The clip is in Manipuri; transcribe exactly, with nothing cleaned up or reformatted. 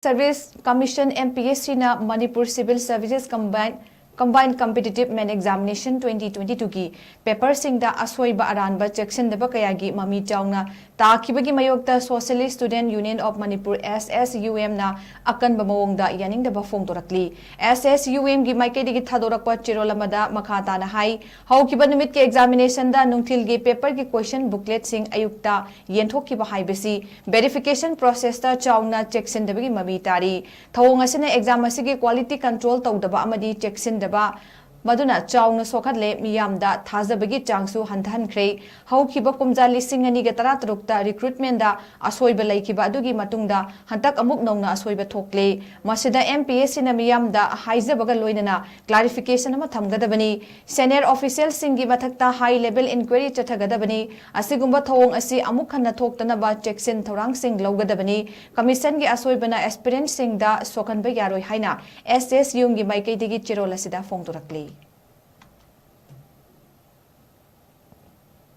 Service Commission, M P S C ꯅ Manipur Civil Services Combined Combined Competitive Main Examination twenty twenty-two ꯒꯤ paper ꯁꯤꯡꯗ ꯑꯁꯣꯏꯕ ꯑꯔꯥꯟꯕ ꯆꯦꯛꯁꯤꯟꯗꯕ ꯀꯌꯥꯒꯤ ꯃꯃꯤ ꯆꯥꯎꯅ ꯇꯥꯈꯤꯕꯒꯤ ꯃꯥꯌꯣꯛꯇ Socialist Student Union of Manipur, S S U M ꯅ ꯑꯀꯟꯕ ꯃꯑꯣꯡꯗ ꯌꯥꯅꯤꯡꯗꯕ ꯐꯣꯡꯗꯣꯔꯛꯂꯤ꯫ S S U M ꯒꯤ ꯃꯥꯏꯀꯩꯗꯒꯤ ꯊꯥꯗꯣꯔꯛꯄ ꯆꯦꯔꯣꯜ ꯑꯃꯗ ꯃꯈꯥ ꯇꯥꯅ ꯍꯥꯏ, ꯍꯧꯈꯤꯕ ꯅꯨꯃꯤꯠꯀꯤ examination ꯗ ꯅꯨꯡꯊꯤꯜꯒꯤ paper ꯒꯤ question booklet ꯁꯤꯡ ꯑꯌꯨꯛꯇ ꯌꯦꯟꯊꯣꯛꯈꯤꯕ ꯍꯥꯏꯕꯁꯤ verification process ꯇ ꯆꯥꯎꯅ ꯆꯦꯛꯁꯤꯟꯗꯕꯒꯤ ꯃꯃꯤ ꯇꯥꯔꯤ꯫ ꯊꯧꯑꯣꯡ ꯑꯁꯤꯅ exam ꯑꯁꯤꯒꯤ quality control ꯇꯧꯗꯕ ꯑꯃꯗꯤ ꯆꯦꯛꯁꯤꯟꯗꯕ ꯃꯗꯨꯅ ꯆꯥꯎꯅ ꯁꯣꯛꯍꯜꯂꯦ, ꯃꯤꯌꯥꯝꯗ ꯊꯥꯖꯕꯒꯤ ꯆꯥꯡꯁꯨ ꯍꯟꯊꯍꯟꯈ꯭ꯔꯦ꯫ ꯍꯧꯈꯤꯕ ꯀꯨꯝꯖꯥ ꯂꯤꯁꯤꯡ ꯑꯅꯤꯒ ꯇꯔꯥꯇꯔꯨꯛꯇ recruitment ꯗ ꯑꯁꯣꯏꯕ ꯂꯩꯈꯤꯕ ꯑꯗꯨꯒꯤ ꯃꯇꯨꯡꯗ ꯍꯟꯗꯛ ꯑꯃꯨꯛ ꯅꯧꯅ ꯑꯁꯣꯏꯕ ꯊꯣꯛꯂꯦ꯫ ꯃꯁꯤꯗ M P S C ꯅ ꯃꯤꯌꯥꯝꯗ ꯍꯥꯏꯖꯕꯒ ꯂꯣꯏꯅꯅ clarification ꯑꯃ ꯊꯝꯒꯗꯕꯅꯤ꯫ Senior official ꯁꯤꯡꯒꯤ ꯃꯊꯛꯇ high level inquiry ꯆꯠꯊꯒꯗꯕꯅꯤ꯫ ꯑꯁꯤꯒꯨꯝꯕ ꯊꯧꯑꯣꯡ ꯑꯁꯤ ꯑꯃꯨꯛ ꯍꯟꯅ ꯊꯣꯛꯇꯅꯕ ꯆꯦꯛꯁꯤꯟ ꯊꯧꯔꯥꯡꯁꯤꯡ ꯂꯧꯒꯗꯕꯅꯤ꯫ Commission ꯒꯤ ꯑꯁꯣꯏꯕꯅ aspirant ꯁꯤꯡꯗ ꯁꯣꯛꯍꯟꯕ ꯌꯥꯔꯣꯏ ꯍꯥꯏꯅ S S U M ꯒꯤ ꯃꯥꯏꯀꯩꯗꯒꯤ ꯆꯦꯔꯣꯜ ꯑꯁꯤꯗ ꯐꯣꯡꯗꯣꯔꯛꯂꯤ꯫